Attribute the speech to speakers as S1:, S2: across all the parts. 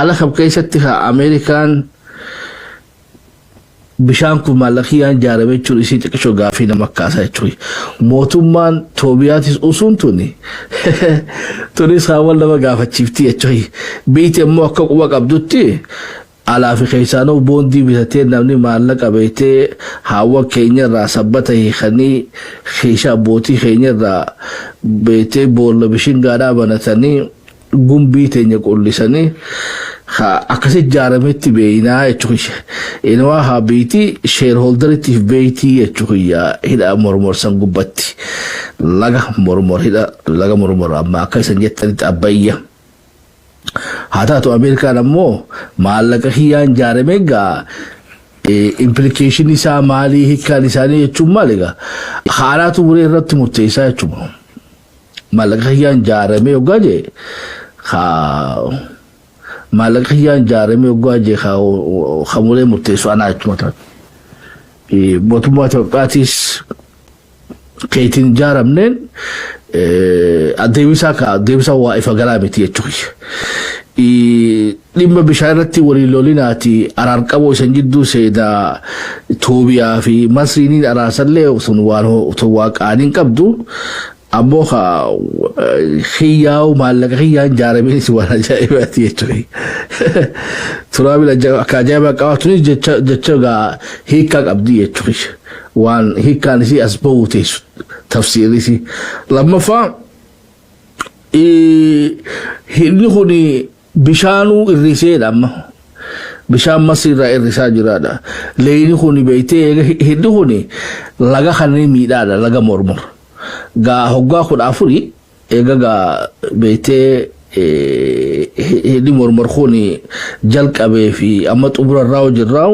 S1: Haala kam keessatti haa Ameerikaan bishaan kun maallaqiyyaan ijaarame jechuun isii xiqqishoo gaafii nama kaasaa jechuudha. Mootummaan Toobiyaatis usuun tuni tunis haawwan nama gaafachiifti jechuudha. Biyyi immoo akka quba qabdutti alaa fi keessaanuu boondii bitatee namni maallaqa beektee haawwan keenya irraa sabbata hiikanii, keeshaa abbootii keenya irraa beektee boolla bishingaadhaa banatanii, gumbii teenya qullisanii akkasi ijaarametti beeynaa jechuudha. Inuma haa beeyti shareholderittiif beeyti jechuudha, hidha Mormorsan gubbatti. Laga Mormor, hidha laga Mormor, amma akka isan jettanitti Abbayya. Haa taatu, Ameerikaan ammoo maallaqa kiyyaan ijaarame gaa implication isaa maalii, hiikkaan isaanii jechuun maali egaa, haalaatu muree irratti murteessaa jechuudha. Maallaqa kiyyaan ijaarame yoggaa jee, maallaqa kiyyaan ijaarame yoggaa jee, haa muree murteessu anaa jechuudha. Mootummaa Itoophiyaatis keetiin ijaaramneen deebisaa ka deebisaa waa ifa galaa miti jechuudha. Dhimma bishaan irratti waliin lolinaati araarqaboo isan jidduu seenaa Toobiyaa fi Masriiniin araarsallee sun waan waa qaaniin qabdu, ammoo xiyyaa'u maallaqa xiyyaan ijaarameenis waan ajaa'ibaati jechuudha. Turaabin akka ajaa'ibaa qabaatunis jecha jecha gaa hiikkaa qabdi jechuudha. Waan hiikkaan isii as bahu teessu tafsiirri isii. Lammaffaa, hidhni kun bishaanuu irriseedha amma. Bishaan Masriirraa irrisaa jiraadha. Leeyni kun beektee hidhni kun laga kana miidhaadha, laga Mormor. Gaa hoggaa 14 eega gaa beektee hidhi Mormor kun jalqabee fi amma xumura irraa hojirraa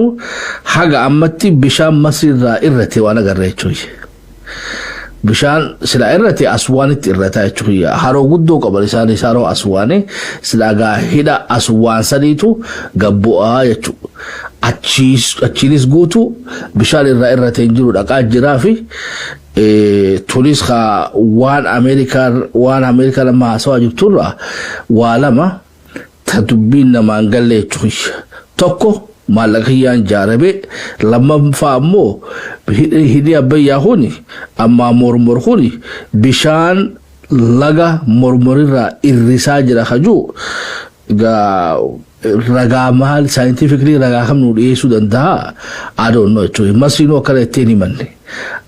S1: haga ammatti bishaan Masriirraa irrate waan agarre jechuudha. Bishaan sila irrate Aswaanitti irrata jechuudha. Haroo guddoo qaban isaanis, haroo Aswaanii sila gaa hidha Aswaan saniitu gabbu'aa jechuudha. Achiinis guutuu bishaan irraa irrate hin jiru dhaqaa jiraa fi tunis waan Ameerikaan amma haasawaa jirturraa waa lama ta dubbiin namaan galle jechuudha. Tokko, maallaqa kiyyaan ijaarame. Lammaffaa ammoo, hidhi Abbayyaa kuni ammaa Mormor kuni bishaan laga Mormorirraa irrisaa jira kajuu gaa ragaa maal, scientifically ragaa kam nu dhiyeessuu danda'a? I don't know jechuudha. Masriinuu akkana ittiin himanne.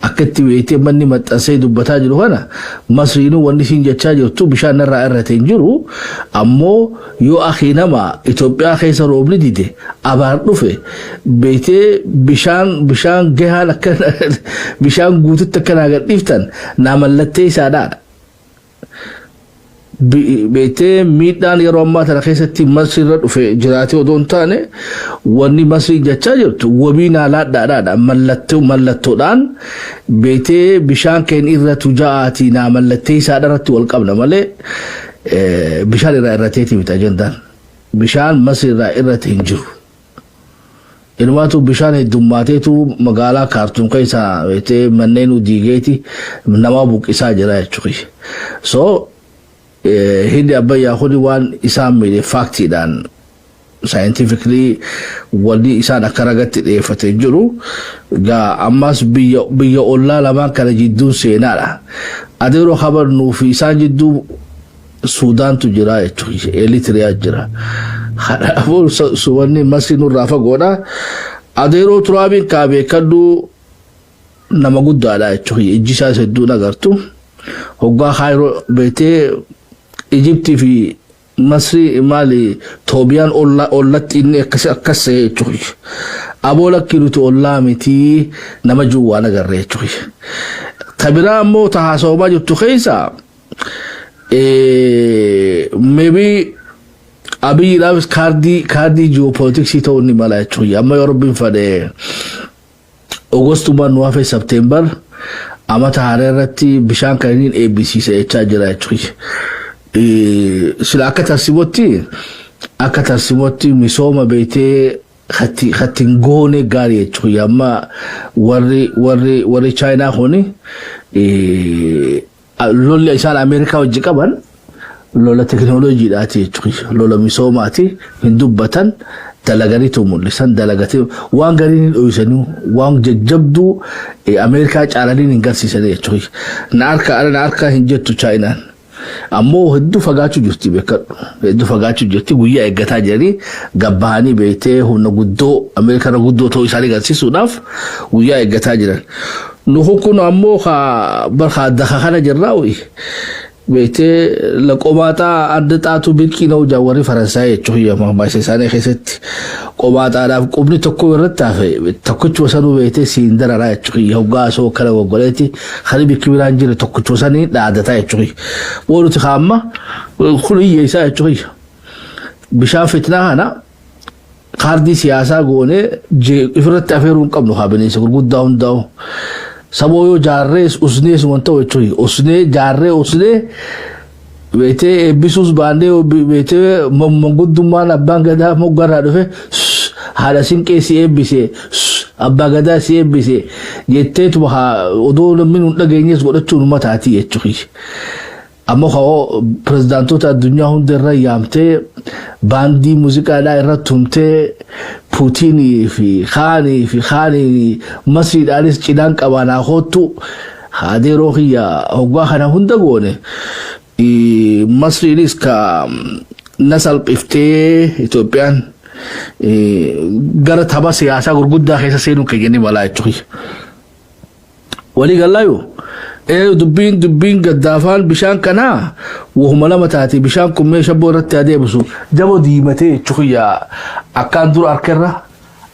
S1: Akka itti beektee manni maxxansee dubbataa jiru kana, Masriinuu wanni isiin jechaa jirtu bishaan irraa irrate hin jiru, ammoo yoo akii nama Itoophiyaa keessa roobni dide, abaar dhufe, beektee bishaan gahaan akka bishaan guututti akka naa gadhiiftan naa mallattee isaadhaadha. Beektee miidhaan yeroo ammaa tana keessatti Masri irra dhufe jiraatee odoo hin taane, wanni Masri jechaa jirtu wabii naa laadhaadhaadha, mallattoodhaan beektee bishaan keenya irratu ja'aatii naa mallattee isaadha irratti wal qabna malee bishaan irraa irrateeti miti ajandaan. Bishaan Masri irraa irrate hin jiru. Inumaatu bishaan heddummaateetu magaalaa Kaartuum keessaa beektee manneen diigeeti nama buqqisaa jira jechuudha. So hidhi Abbayyaa kuni waan isaan miidhe factiidhaan, scientifically wanni isaan akka ragatti dhiyeeffatee jiru gaa ammas biyya ollaa lamaan kana jidduun seenaadha. Adeeroo kabannuu fi isaan jidduu Suudaantu jira jechuudha. Eritiriyaa jira. Kanaafuu wanni Masri nurraa fagoodha. Adeeroo Turaabiin kaa beekadhu, nama guddaadha jechuudha. Ijji isaas hedduun agartu. Hoggaa Kaayiroo beektee Ijiptii fi Masri maali Toobiyaan ollatti inni akkas akkas ta'e jechuudha. Aboo lakkii, nuti ollaa miti nama jiru waan agarre jechuudha. Ta biraa ammoo ta haasawamaa jirtu keessa maybe Abiyyiidhaafis kaardii geopolitics ta'uu ni mala jechuudha. Amma yoo Rabbiin fedhe Ogostumaan nu hafe, September amata haaraa irratti bishaan kan inni eebbisiisa jechaa jira jechuudha. Sila akka tarsimootti misooma beektee hattiin goone gaarii jechuudha. Amma warri Chaayinaa kuni lolli isaan Ameerikaa wajji qaban Lola teknooloojiidhaati jechuudha. Lola misoomaati. Hin dubbatan, dalaganiitu mul'isan. Dalagatee waan gariin hin dho'isanii, waan jajjabduu Ameerikaa caalanii hin garsiisanii jechuudha. Na harka, na harka hin jettu Chaayinaan. Ammoo hedduu fagaachuu jirti, beekadhu. Hedduu fagaachuu jirti. Guyyaa eeggataa jiranii gabbahanii beektee humna guddoo Ameerikaa guddoo ta'uu isaanii agarsiisuudhaaf guyyaa eeggataa jiran. Nu kun ammoo barka daka kana jirraa beektee laqomaaxaa adda xaatu birqii na'u jaa warri Faransaay jechuudha. Mammaaksa isaanii keessatti qomaaxaadhaaf qubni tokko irratti hafe tokkichuma sanuu beektee siin dararaa jechuudha. Hoggaa asoo kana goggoleetti kan bikki biraan jire tokkichuma sanii dhaadataa jechuudha. Waan nuti kaamma kun hiyyeessaa jechuudha. Bishaan fitnaa kana kaardii siyaasaa goonee ifirratti afeeruu hin qabnu haa bineensa gurguddaa hundaa'u. Saboo yoo jaarrees usnees waan ta'u jechuudha. Usnee jaarree usnee beetee eebbisuus baannee beetee manguddummaan abbaan gadaa moggarraa dhufe, haadha sinqee si eebbise, abbaa gadaa si eebbise jetteetuma haa odoo namni nun dhageenyes godhachuun mataatii jechuudha. Ammoo hoo pirezidaantoota addunyaa hunda irra yaamtee, baandii muuziqaadhaa irra tumtee, Puutiinii fi Kaanii fi Kaanii Masriidhaanis cinaan qabaanaa koottu haadeeroo kiyya hoggaa kana hunda goone, Masriinis ka na salphiftee Itoophiyaan gara tapha siyaasaa gurguddaa keessa seenuu keenya ni malaa jechuudha. Walii gallaayu dubbiin gaddaafaan bishaan kanaa wahuma lama taate. Bishaan kun meeshaa shabboo irratti adeemsu jaboo diimatee jechuudha. Akkaan dura harkarra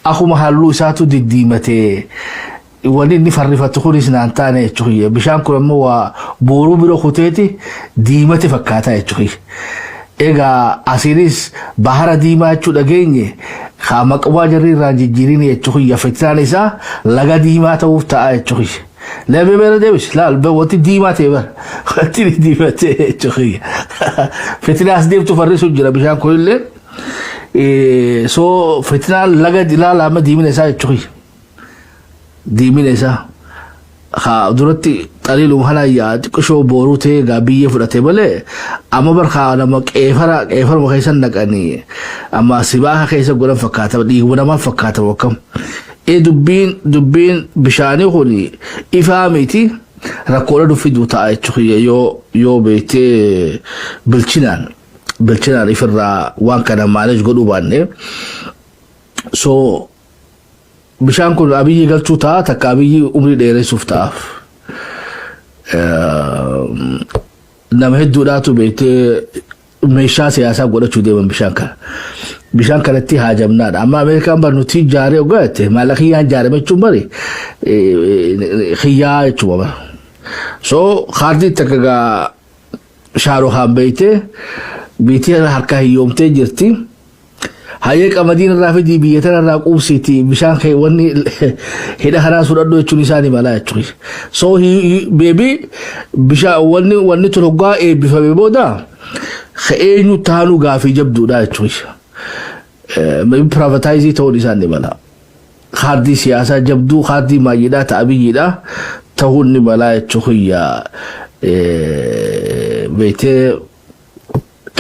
S1: akkuma halluu isaatu diddiimatee wanni inni farrifatu kunis naan taane jechuudha. Bishaan kun ammoo waa booruu bira kuteeti diimate fakkaata jechuudha. Egaa asiinis bahara diimaa jechuu dhageenye haa maqaa jarri irraan jijjiirin jechuudha. Fitnaan isaa laga diimaa ta'uuf ta'a jechuudha. Lamee bira deebis laal, wanti diimaa ta'e bara wanti diimatee jechuudha. Fitnaas deemtu farrisu jira bishaan kunillee. So fitnaan laga ilaala amma diimina isaa jechuudha. Diimina isaa. Haa duratti xaliiluma kana yaa xiqqishoo booruu ta'ee egaa biyyee fudhate malee, amma barkaa nama qeefara qeefaruma keessa naqanii amma sibaaha keessa godhan fakkaata, dhiiguma namaa fakkaata akkam. Ee, dubbiin bishaanii kun ifaa miti, rakkoodha fiduu ta'a jechuudha yoo beektee bilchinaan ifirraa waan kana manage godhuu baanne. So bishaan kun Abiyyi galchuu ta'a, takka Abiyyi umrii dheeressuuf ta'aaf. Nama hedduudhaatu beektee meeshaa siyaasaa godhachuu deeman bishaan kana. Bishaan kanatti haajamnaadha. Amma Ameerikaan bar nuti ijaaree ogaa jette, maallaqa kiyyaan ijaarame jechuun bari kiyyaa jechuudha bara. So kaardii takka gaa Shaarukaan beektee biitii harkaa hiyyoomtee jirti. Hayyee, qamadiin irraa fidii biyya tana irraa quubsiiti, bishaan kee wanni hidha kanaa fudhadhu jechuun isaanii malaa jechuudha. So beebii bishaan wanni tun hoggaa eebbifame booda eenyu taanuu gaafii jabduudha jechuudha. Maybe privatize ta'uun isaan ni mala. Kaardii siyaasaa jabduu, kaardii maayyiidhaa ta'a biyyiidha ta'uun ni malaa jechuudha. Beektee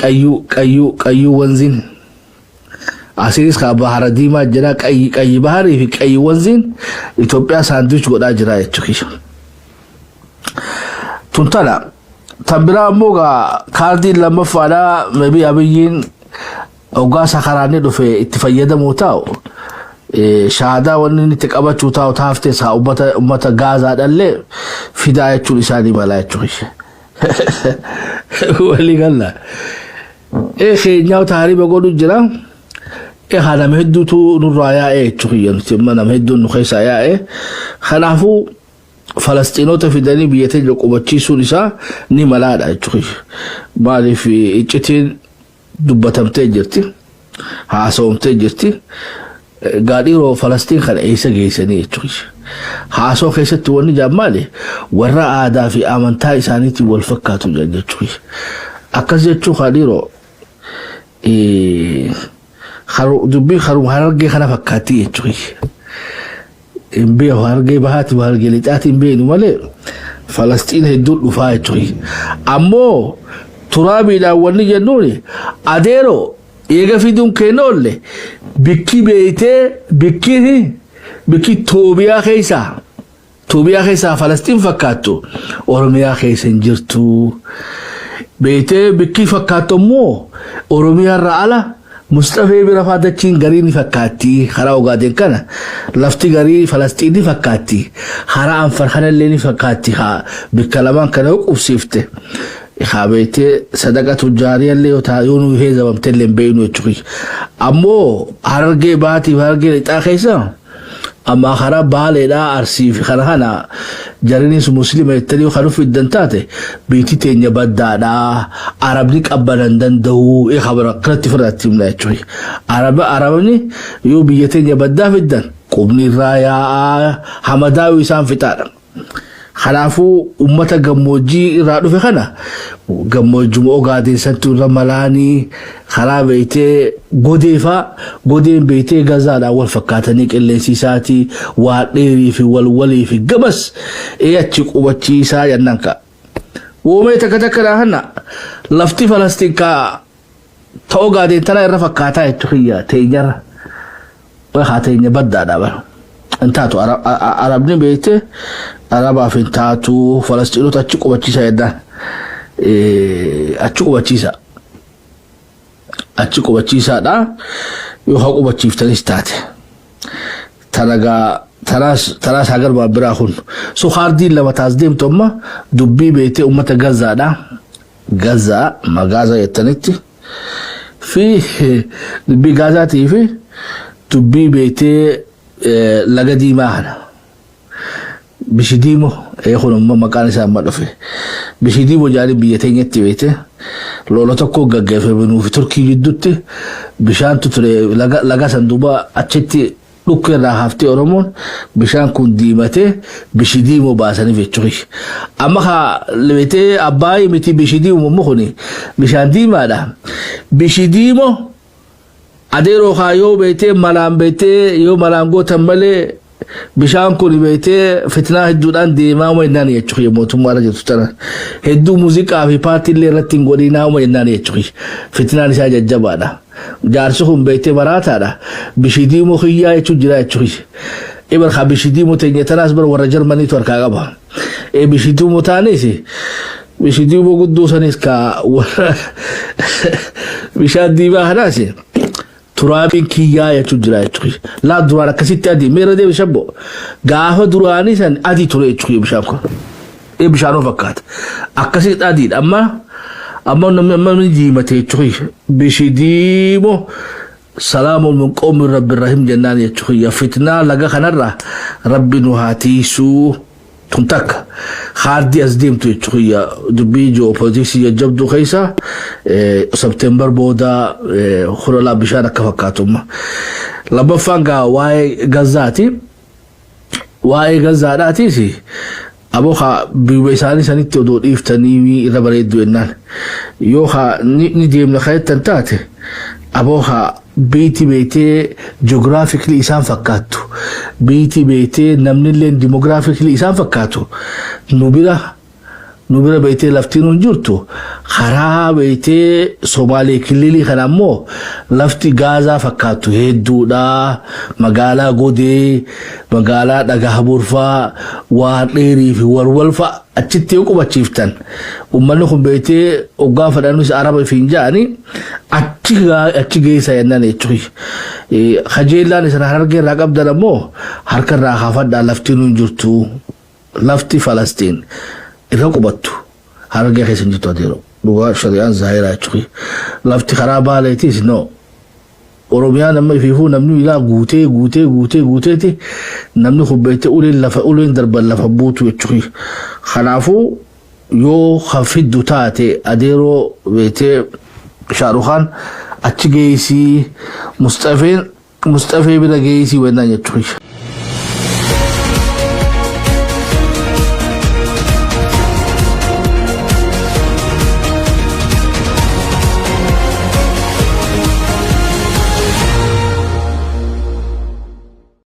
S1: qayyuu wanziin asiinis ka bahara diimaa jira, qayyi baharii fi qayyi wanziin Itoophiyaa sandwich godhaa jira jechuudha. Tun tana tan biraa ammoo gaa kaardiin lammaffaadhaa maybe Abiyyiin hoggaa sakaraanni dhufe itti fayyadamuu taa'u, shaadaa wanni inni itti qabachuu taa'u taaftees haa ummata Gaazaadhallee fidaa jechuun isaanii malaa jechuudha. Walii galla. Ee, keenyaa taariba godhu jira. Ee, haa nama hedduutu nurraa yaa'ee jechuudha, nuti amma nama hedduun nu keessaa yaa'ee. Kanaafuu Falastiinota fidanii biyya teenya qubachiisuun isaa ni malaadha jechuudha. Maaliif, iccitiin dubbatamtee jirti. Haasawamtee jirti. Gaadhiiroo Falastiin kana eessa geessanii jechuudha. Haasoo keessatti wanni jaan maali? Warra aadaa fi amantaa isaaniitiin wal fakkaatu jechuudha. Akkas jechuun gaadhiiroo dubbii haruma Harargee kana fakkaatti jechuudha. Hin beeku, Harargee bahaati Harargee lixaati hin beeknu malee Falastiin hedduun dhufaa jechuudha. Ammoo Turaabiidhaan wanni jennuuni, adeeroo, eega fiduun keenya oolle, bikki beeytee bikki Toobiyaa keessaa Falastiin fakkaattu Oromiyaa keessa hin jirtu. Beeytee bikki fakkaattu immoo Oromiyaa irraa ala Mustafee bira faa dachiin garii ni fakkaatti. Karaa Ogaadeen kana lafti garii Falastiin ni fakkaatti, karaa Anfar kanallee ni fakkaatti. Haa bikka lamaan kana yoo qubsiifte, haa beeytee sadaqa tujaariyallee yoo taa yoo nu heezamamte illee hin beeynu jechuudha. Ammoo Harargee Bahaatiif Harargee Lixaa keessa, amma karaa Baaleedhaa, Arsii fi kana jarinis Muslima jettanii kan fiddan taate, biitti teenya baddaadhaa, Arabni qabbanan danda'u kabara akkanatti ofirratti himna jechuudha. Arabni yoo biyya teenya baddaa fiddan, qubni irraa yaa'aa hamadaa'uu isaan fixaadha. Kanaafuu uummata gammoojjii irraa dhufe kana gammoojjuma Ogaadeen santu irra malaanii karaa beeytee Godee faa, Godeen beeytee Gazaadhaan wal fakkaatanii, qilleensi isaatii waa dheerii fi walwalii fi gamas ee achi qubachiisaa jennaan ka'a. Woomee takka takka kana lafti Falastiin ka ta Ogaadeen tana irra fakkaataa jechuu kiyya teenyarra. Haa teenya baddaadha bara. Hin taatu, Arabni beekte Arabaaf hin taatu. Falastiinota achi qubachiisa jennaan. Achi qubachiisa. Achi qubachiisaadha. Yoo haa qubachiiftanis taate. Tanagaa tanaas hagar biraa kun. So haardiin lama taas deemtu amma dubbii beektee uummata Gazaadha. Gazaa magaaza jettanitti. Fi dubbii Gaazaatii fi dubbii beektee Laga Diimaa kana. Bishidiimo kun immoo maqaan isaa amma dhufe. Bishidiimo jaanii biyya teenyatti beekte lola tokko gaggeeffame nuufi Turkii gidduutti bishaantu ture. Laga san duuba achitti dhukkee irraa haftee Oromoon bishaan kun diimatee Bishidiimoo baasaniif jechuudha. Amma haa beektee Abbaayii miti, Bishidiimo immoo kuni bishaan diimaadha. Bishidiimo adeeroo haa yoo beektee malaan beektee yoo malaan gootan malee, bishaan kun beektee fitnaa hedduudhaan deemaa uma jennaan jechuudha. Mootummaa irra jirtu tana hedduu muuziqaa fi paartiillee irratti hin godhinaa uma jennaan jechuudha. Fitnaan isaa jajjabaadha. Jaarsi kun beektee maraataadha. Bishidiimoo kiyyaa jechuun jira jechuudha. Ibar haa Bishidiimoo teenya tanaas bar warra Jarmaniitu harkaa qaba. E Bishidiimoo taanis, Bishidiimoo guddoo sanis, ka warra bishaan diimaa kanaas turaabiin kiyyaa jechuun jira jechuudha. Laa duraan akkasitti adii meera deebi shabbo gaafa duraanii san adii ture jechuudha bishaan kun. E bishaanoo fakkaata. Akkasitti adiidha, amma namni amma ni diimate jechuudha. Bishidiimoo salaamun min qawmi rabbi rahim jennaan jechuudha. Fitnaa laga kanarraa Rabbi nu haa tiisuu. Tun takka haardii as deemtu jechuudha. Dubbii ji'oopolitiksii jajjabduu keessa September booda 12 bishaan akka fakkaatumma. Lammaffaan gaa waa'ee Gazaati. Waa'ee Gazaadhaatiis aboo haa biyya isaanii sanitti odoo dhiiftanii irra bareeddu jennaan. Yoo haa ni deemna kajettan taate, aboo haa biiti beetee geographically isaan fakkaattu, biiti beetee namnillee demographically isaan fakkaatu, nu bira beetee laftiin hin jirtu. Karaa beetee Somaalee kililii kana ammoo lafti Gaazaa fakkaattu hedduudha. Magaalaa Godee, magaalaa Dhagaa Burfaa, waan dheerii fi walwal fa'a achitti yoo qubachiiftan, uummanni kun beetee hoggaa fedhanus Araba ifiin ja'anii achi geessa jennaan jechuudha. Kajeellaan isin Harargee irraa qabdan ammoo harka irraa kaafadhaa, laftiin hin jirtu. Lafti Falastiin irra qubattu Harargee keessa hin jirtu adeero. Dhugaa shari'aan zaahiraa jechuudha. Lafti karaa Baaleetiis no. Oromiyaan amma ifiifuu namni ilaa guutee guutee guutee guuteeti, namni kun beektee uleen lafa uleen darban lafa buutu jechuudha. Kanaafuu yoo kan fiddu taate, adeeroo, beektee Shaarukaan achi geessii, Mustafeen Mustafee bira geessii wennaan jechuudha.